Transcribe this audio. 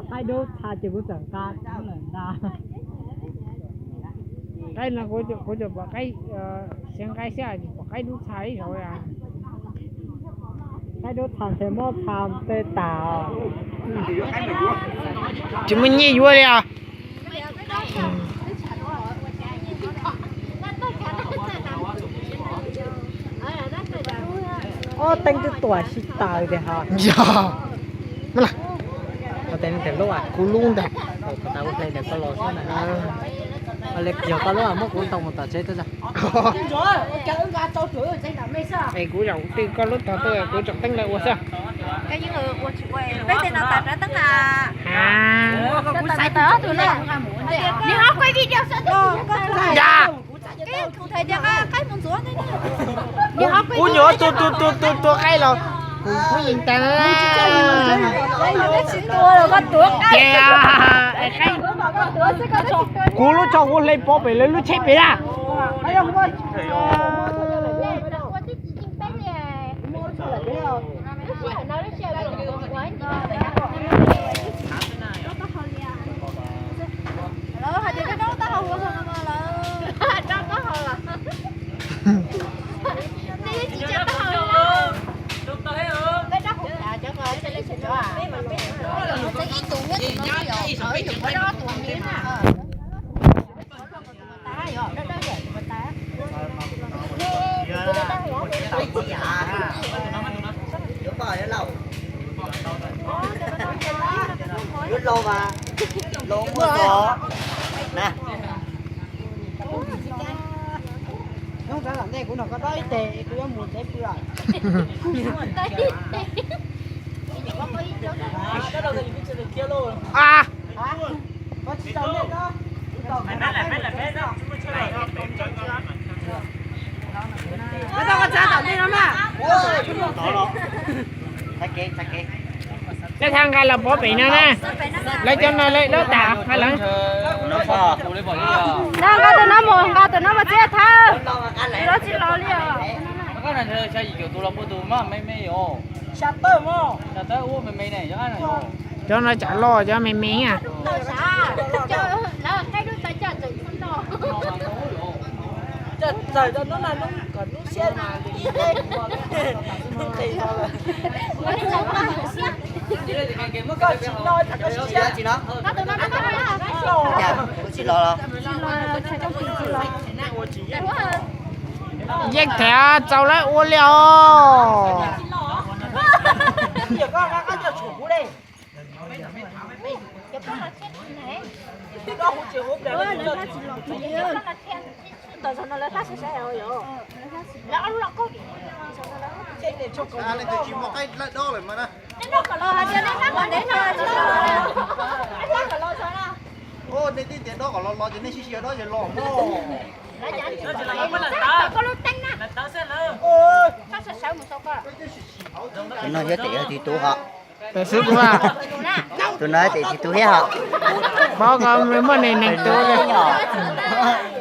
Qaib dub txha ces kuv txawm nqa lawm ntag. Qaib no kuv, kuv pom qaib, siav nqaij xwb, pom qaib dub txha ib zaug. Qaib dub txha ntshe mob txha tej tas. Tsis muaj nyiaj yuav li os. Ob teeb twb tuam sib taws tiag hos. Yog. Kuv lub ntag. Yog koj lub muab kuv ntau mus tom tsev. Es kuv zaum twg koj lub tog tuaj kuv tsom teeb lawv ua xwb. Peb tej no tas rov teeb na. Kuv nyuam tua tua tua tua qaib los kuv yeej tas. Kuv lub tshoj kuv hle pov pem lawv lub tsheb pem na. Nyob rau tom ntej kuv nrog koj dob ib teg, kuv yuav mus tsev pw lawm. Lawv txhaj nqa los pov pem no na. Lawv cov no lawv dob tas nqa lawv. No nqa tus no mus, nqa tus no mus txiav thawj. Tus no tsis los li os. Cov no tsam loj, cov me me na. Yeej thev txaus lawv ua li os. Nej twb tias dob kom los los ces nej sib sib dob ces los mog. Tus no yog tes yog tsis tu hos. Tes xwb kuv. Tus no tes tsis tu thiab hos. Pov ko muaj neeg neeg tu li os.